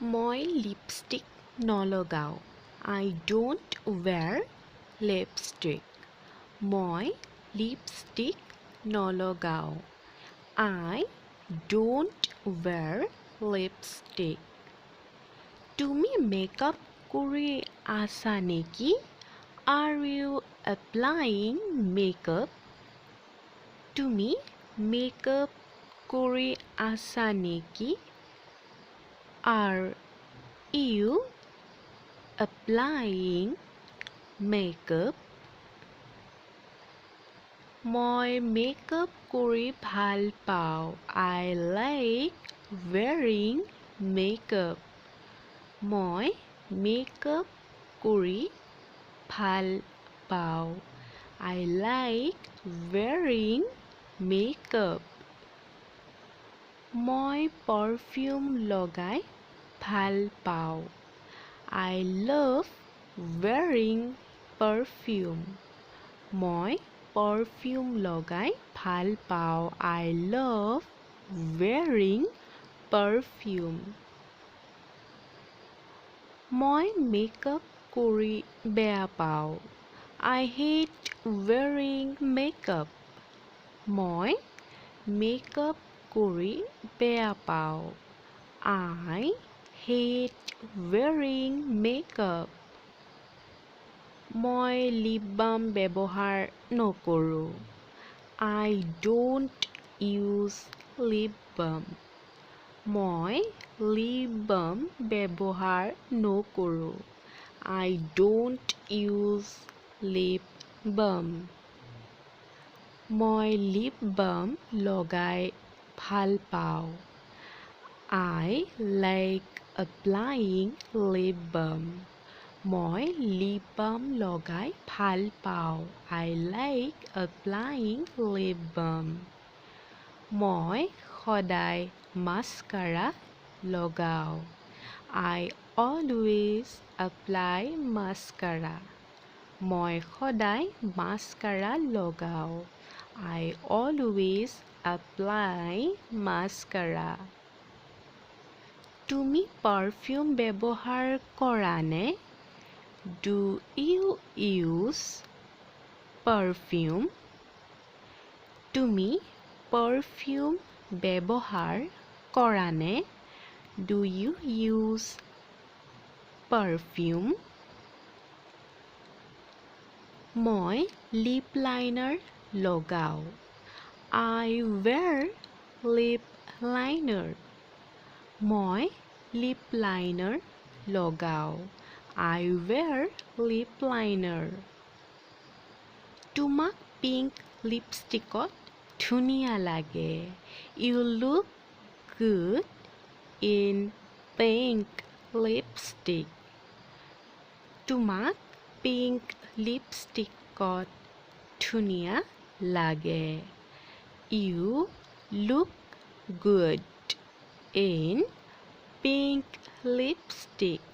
মই লিপষ্টিক নলগাওঁ। I don't wear lipstick. মই লিপষ্টিক নলগাওঁ। I don't wear lipstick. তুমি মেকআপ কৰি আছা নেকি? Are you applying makeup? তুমি মেকআপ কৰি আছা নেকি? Are you applying makeup? মই মেকআপ কৰি ভাল পাওঁ। I like wearing makeup. মই মেকআপ কৰি ভাল পাওঁ। I like wearing makeup. মই পাৰফিউম লগাই ভাল পাওঁ। I love wearing perfume. মই পাৰফিউম লগাই ভাল পাওঁ। I love wearing perfume. মই মেকআপ কৰি বেয়া পাওঁ। I hate wearing makeup. মই মেকআপ কৰি বেয়া পাওঁ। I hate wearing makeup. মই লিপ বাম ব্যৱহাৰ নকৰোঁ। I don't use lip balm. মই লিপ বাম ব্যৱহাৰ নকৰোঁ। I don't use lip balm. মই লিপ বাম লগাই ভাল পাওঁ। I like applying lip balm. মই লিপ বাম লগাই ভাল পাওঁ। I like applying lip balm. মই সদায় মাস্কাৰা লগাওঁ। I always apply mascara. মই সদায় মাস্কাৰা লগাওঁ। I always apply mascara. তুমি পাৰফিউম ব্যৱহাৰ কৰানে? Do you use perfume? তুমি পাৰফিউম ব্যৱহাৰ কৰানে? Do you use perfume? মই লিপ লাইনাৰ লগাওঁ। I wear lip liner. মই লিপ লাইনাৰ লগাওঁ। I wear lip liner. তোমাক পিংক লিপষ্টিকত ধুনীয়া লাগে। You look good in pink lipstick. তোমাক পিংক লিপষ্টিকত ধুনীয়া লাগে। You look good in pink lipstick.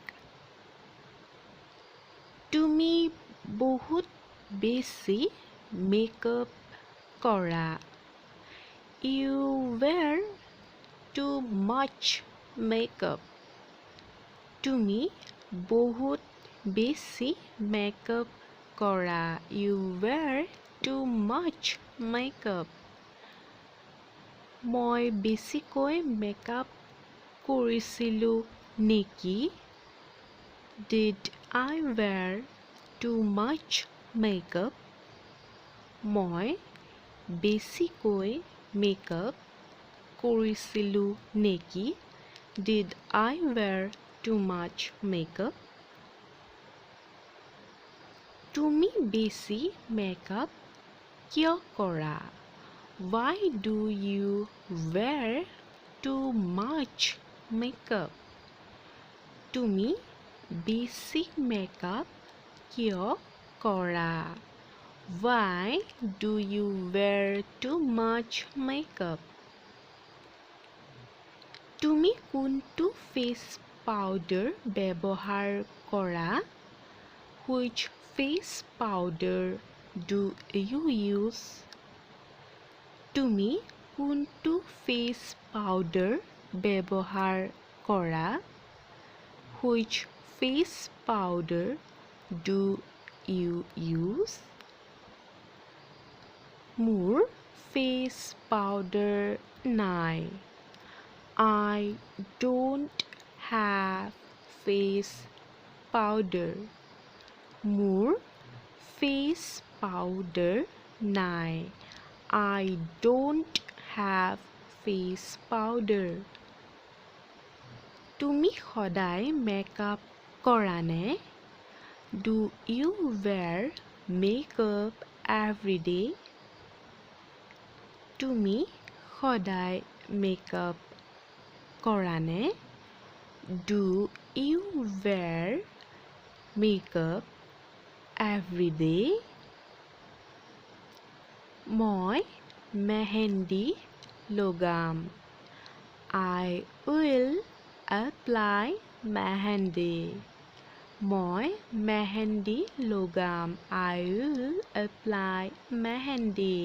তুমি বহুত বেছি মেকআপ কৰা। You wear too much makeup. তুমি বহুত বেছি মেকআপ কৰা। You wear too much makeup. মই বেছিকৈ মেকআপ কৰিছিলোঁ নেকি? Did I wear too much makeup? মই বেছিকৈ মেকআপ কৰিছিলোঁ নেকি? Did I wear too much makeup? তুমি বেছি মেকআপ কিয় কৰা? Why do you wear too much makeup? তুমি বেছি মেকআপ কিয় কৰা? Why do you wear too much makeup? তুমি কোনটো ফেচ পাউডাৰ ব্যৱহাৰ কৰা? Which face powder do you use? তুমি কোনটো ফেচ পাউডাৰ ব্যৱহাৰ কৰা? Which face powder do you use? মোৰ ফেচ পাউডাৰ নাই। I don't have face powder. মোৰ ফেচ পাউডাৰ নাই। I don't have face powder. তুমি সদায় মেকআপ কৰানে? Do you wear makeup every day? তুমি সদায় মেকআপ কৰানে? Do you wear makeup every day? মই মেহেন্দি লগাম। I will apply mehendi. মই মেহেন্দি লগাম। I will apply mehendi.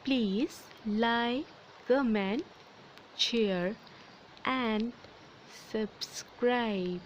Please like, comment, share and subscribe.